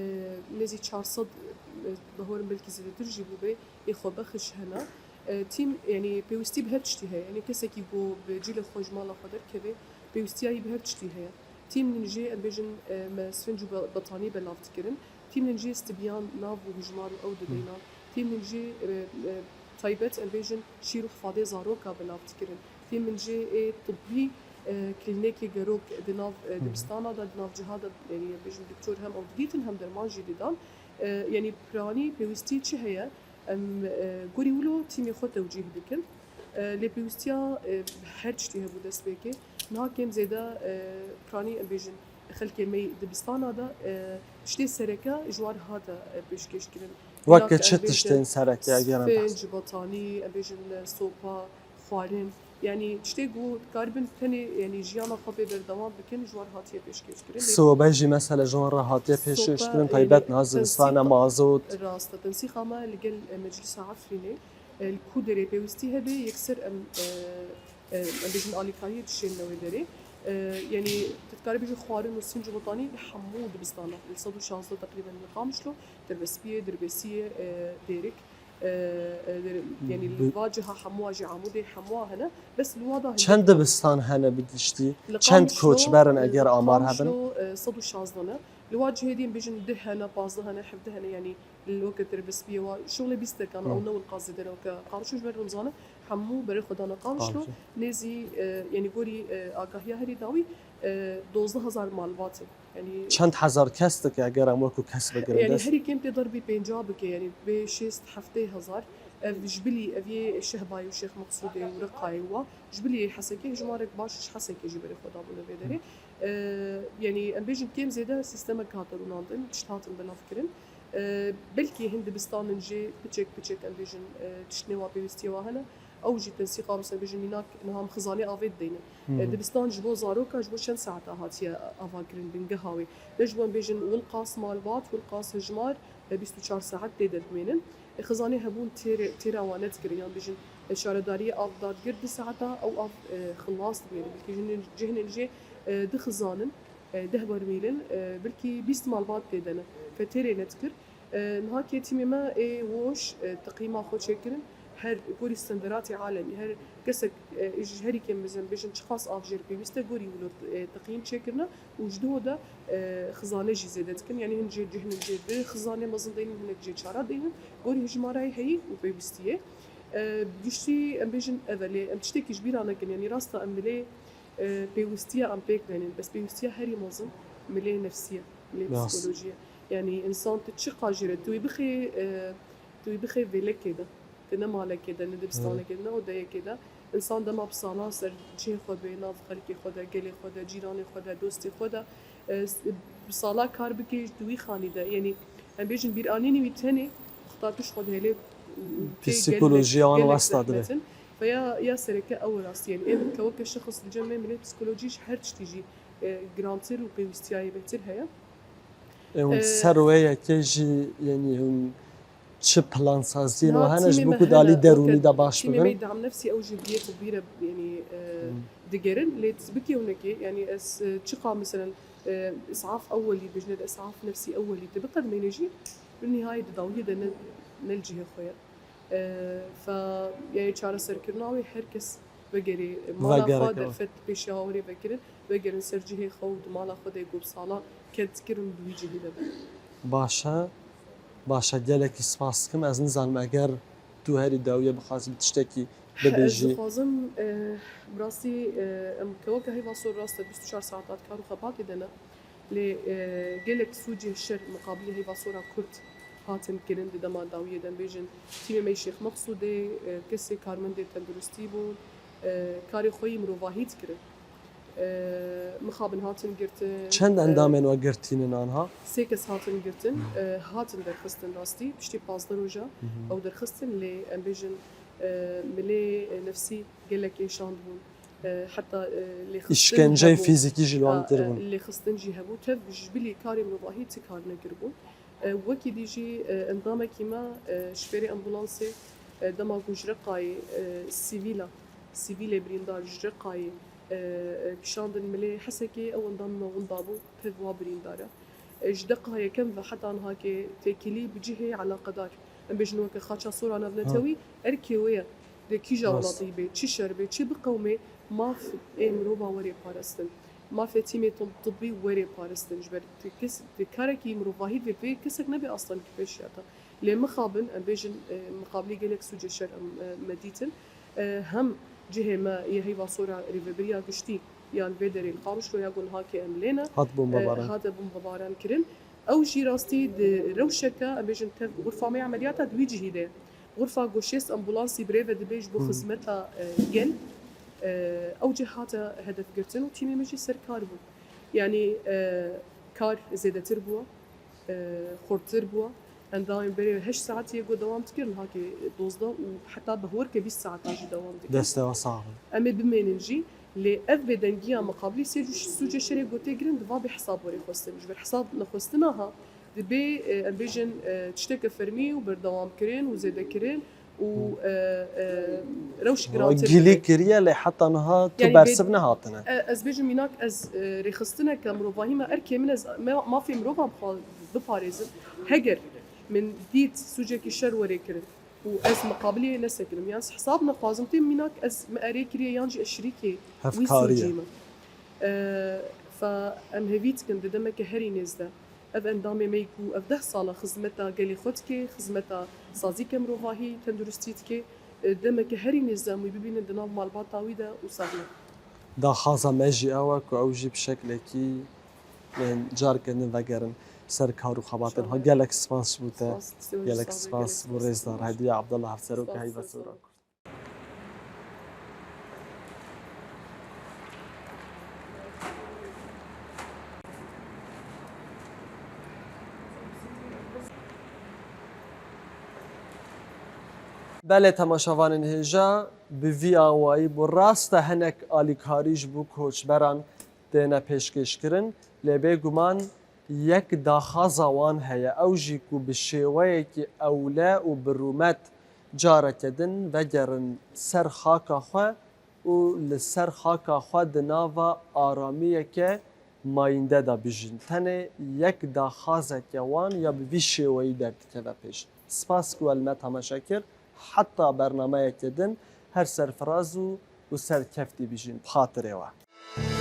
nêzî çar sed, e, bawerim belkî zêdetir jî bûbe, ê xwebexiş hene. E, tîm, yanî pêwîstî bi her tiştî heye. Yanî kesekî ku bi cîlê xwe ji mala xwe derkeve, pêwîstiya wî bi her tiştî heye. Tîmlin jê, em bêjin, e, me sfinc û be-, betanî belav dikirin. Tîmlin jê stibiyan nav û hijmar û ew dideynan. Tîmlin jê, e, e, taybet, em bêjin, şîr û xifadê zaroka belav dikirin. Tîmlin jê ê tibbî, e, klînekê gerok di nav, e, Hı hı. dibistana de, di nav ciha de, yanî, em bêjin, doktor hem ew didîtin hem derman jî didan. E, yanî piranî pêwîstî çi heye? Em, e, gorî wilo tîmê xwe tewcîh dikin. E, lê pêwîstiya, e, her tiştî hebû destpêkê. Niha kêm zêde, e, piranî em bêjin xelkê me yî dibistana de, e, tiştê sereke ji wan hate, e, pêşkêş kirin. Weke Minak çi em bêjin tiştên sereke, eger em behs sfinc, batanî, em bêjin, e, sopa, xwarin. Yanî tiştê ku dikaribin tenê, yanî jiyana xwe pê berdewam bikin, ji wan hatiye pêşkêş kirin. Lê Sobe jî mesele ji wan re hatiye pêşkêş Sobe, kirin, e, taybet niha zivistane, tensîqa-, mazot. Rast e, tensîqa me li gel, e, Meclisa Efrînê, e, li ku derê pêwîstî hebe, yekser em, e, e, em bêjin alîkariyê dişênine wê derê. E, yanî tu dikarî bêjî xwarin û sfinc û batanî li hemû dibistana, li sed û şazdeh teqrîben li Qamişlo, Dirbespiyê, Dirbesiyê, e, Dêrik. E, e, yanî li Bi- va ciha hemûa jî Amûdê hemûa hene. Bes li wa da Çend hindek dibistan hene bi giştî? Li Çend Qamişlo, koçber in, e, eger amar hebin? Qamişlo, e, sed û şazdeh ne. Li wa cihê dî em bêjin deh hene, pazdeh hene, hevdeh hene, yanî li weke Dirbespiyê wa şolê bîst dekan, Hı. ew ne wilqas zêde ne weke Qamişlo, ji ber hûn zane, hemû berê xwe dane Qamişlo. Qamişlo. Nêzî, e, yanî gorî, e, agahiya herî dawî, e, dozdeh hezar malbat in. Yanî Çend hezar kes dike eger em wekû kes bigirin Yanî dest? herî kêm tê derbî pênca bike, yanî bê şêst heftê hezar. Ev ji bilî, ev yê Şehbayê û Şêx Meqsûdê û Reqayê wa. Ji bilî Hesekê hejmarek baş ji Hesekê jî berê xwe dabûne vê derê. E, yanî em bêjin kêm zêde sîstemek hate rûnandin, tişt hatin belav kirin. E, belkî hin dibistanin jê piçek piçek em bêjin, e, tiştnê wa pêwîstiyê wa hene. Ew jî tensîqa, mesela bêjin mînak niha em xizanê avê dideynin. Hmm. E, dibistan ji bo zaroka ji bo çend saeta hatiye avakirin bingeha wê? Ne ji bo em bêjin wilqas malbat, wilqas hejmar, e, bîst û çar saet tê de dimênin. E, xizanê hebûn têrê, têra wan nedikirin, yan bêjin, e, şaredariyê av dadigir du saeta ew av, e, xilas dimênin. Belkî jinên, cihnên jê, e, du xizanin, e, deh bermîlin, e, belkî bîst malbat tê de ne. Fe têrê nedikir. E, niha kê tîmê me ê woş, e, teqîma xwe çêkirin. Her gorî standaratê alemî, her kesek, e, ji herî kêm bizin, bêjin çiqas av jê re pêwîst e, gorî wilo, e, teqîm çêkirine û ji duho de, e, xizane jî zêde dikin. Yanî hin jê cihnin jê di xizanê mezin deynin, hinek jê çara deynin. Gorî hijmarayê heyî û pêwîstiyê. E, giştî em bêjin ev e, lê em tiştekî ji bîra nekin. Yanî rast e em milê, e, pêwîstiya em pêk bênin. Bes pêwîstiya herî mezin milê nefsî ye, milê Rast. psîkolojî ye. Yanî însan tu çiqas jê re, tu wî bixê, e, tu wî bixê vêlekê de, tu ne malekê de, ne dibistanekê de, ne odeyekê de, Însan dema bi sala ser cihê xwe bê, nav xelkê xwe de, gelê xwe de, cîranê xwe de, dostê xwe de, e, s-, bi sala kar bike di wî xanî de. Yanî em bêjin bîranînî wî tenê xta tu ji xwe dihêlê, tê gelek, Psîkolojiya wan gelek westa dibe. Zehmet in. Ve ya, ya sereke ew rastî. Yanî em ke weke şexs li cem me milê psîkolojî ji her tiştî jî, e, girantir û pêwîstiya yê bêhtir heye. Ê hûn Ee, ser wê yekê jî, yanî hûn çi plansaziyên we Niha hene ji tîmê bo me ku di alî hene, derûnî weke de baş tîmê me bibin? Yê dam nefsî ew jî bi yê xwe bîre, yanî, e, Hmm. digerin. Lê tu bikê hûnekê, yanî ez, e, çiqa meselen, e, isaf ewwelî, bijne de isaf nefsî ewwelî, tu biqedmêne jî, bi nihayê di dawiyê de ne, ne li cihê xwe ye. E, fe, yanî çareserkirina wê her kes vegerê mala Vegere xwe, keve. Derfet pêşiya wê vekirin, vegerin ser cihê xwe û di mala xwe de ku bi salan ked dikirin bi wî cihê de bin. Baş e, baş e, gelekî spas dikim. Ez nizanim eger tu herî dawiye bixwazî bi tiştekî Ez bibêjî. Dixwazim, e, bi rastî, e, em keweke heyva sor rast e, bîst û çar saetat kar û xebatê de ne. Lê, e, gelek sûcê şer miqabilê heyva sora Kurd hatin kirin di dema dawiyê de. Em bêjin tîmê me yê Şêx Meqsûdê, e, kesê karmendê tenduristî bûn, e, karê xwe yî mirovahî dikirin. E, mixabin hatin girtin. Çend, e, endamên we girtînin anha? Sê kes hatin girtin, e, hatin derxistin rastî, piştî pazdeh roja Hı hı. ew derxistin, lê em bêjin, e, milê, e, nefsî gelek êşand bûn. E, heta, e, lêxistin Îşkenceyê hebû. Fîzîkî jî li wan A, kir e, bûn. Lêxistin jî hebû. Tev ji bilî karê mirovahî ti kar nekiribûn. E, wekî dî jî, e, endamekî me, e, ji pêrê ambulansê, e, dema ku ji Reqayê, e, sivîla, sivîlê birîndar ji Reqayê, e, e, kişandin milê Hesekê, ew endamê me winda bû, tev wa birîndar e. E, ji deqa yekem ve heta nihakê têkilî bi cihê eleqedar. Em bêjin weke xaça sora navnetewî, Ha. erkê wê ye. Di kîja Rast. welatî bê, çi şer bê, çi biqewimê, maf ê mirova were parastin. Mafê tîmê tib-, tibbî were parastin. Ji ber ti kes, ti karekî mirovahî vê, vê kesek nebe aslan ki pêşiya te. Lê mixabin, em bêjin, e, miqabilî gelek sûcê şer em, e, me dîtin. E, hem cihê me yê heyva sora rêvebiriya giştî yan vê derê li Qamişlo ya ku niha ke em lê ne, Hat bombebaran. e, hate bombebaran kirin. Ew jî rastî di rewşeke, em bêjin tev xurfa me ya ameliyata di wî cihî de. Xurfa ku şêst ambulansî bi rê ve dibe ji bo Hmm. xizmeta, e, gel, e, ew cih hate hedefgirtin û tîmê me jî ser kar bû. Yanî, e, kar zêdetir bû. E, xurttir bû. Endamên berê heşt saetiyê ku dewam dikirin, hakê dozdeh û heta bi hewirke bîst saetan jî dewam dikin. Destê we sax bin. Em ê bimênin jî, lê ev bêdengiya miqabilî sê sûcê şerê ku tê girin, diva bê hesab were xwestin. Ji ber hesab nexwestina ha, dibê, e, em bêjin, e, tişteke fermî û berdewamkirin û zêdekirin û, e, e, rewş Wa girantir gilî dibe. Kiriye, lê heta niha tu Yani bersiv bê-, nehatine. E, ez bêjim mînak, ez, e, rêxistineke mirovahî me, erkê min ez me, mafê mirovan bixwa-, biparêzim. Heger min dît sûcekî şer were kirin û ez miqabilê nesekinim, yan hesab nexwazim tê mînak ez me erê kiriye yan jî ez şirîkê wî Hevkarî ye. Sûcî me. E, fe em hêvî dikin di demeke herî nêz de. Ev endamê me yî ku ev deh sala xizmeta gelê xwe dike, xizmeta sazîke mirovahî, tenduristî dike, e, demeke herî nêz de em wî bibînin di nav malbata wî de û sax ne. Daxwaza me jî ew e ku ew jî bi şeklekî, e, careke din vegerin ser kar û xebatên xwe. Gelek spas ji bo te. Spas, spas, Gelek spas, spas gelek bo spas. Rêzdar Hediye Abdullah, Hevseroka Spas, Heyva spas. Sora Kurd. Belê temaşevanên hêja, bi vî awayî bû. Rast e, hinek alîkarî ji bo koçberan têne pêşkêşkirin, lê bêguman yek daxwaza wan heye, ew jî ku bi şêweyekî ewle û bi rûmet careke din vegerin ser xaka xwe û li ser xaka xwe di nava aramiyeke mayînde de bijîn. Tenê yek daxwazeke wan ya bi vî şêweyî derdikeve pêş. Spas ku we li me temaşe kir. Heta bernameyeke din her serfiraz û, û serkeftî bijîn. Bi xatirê we.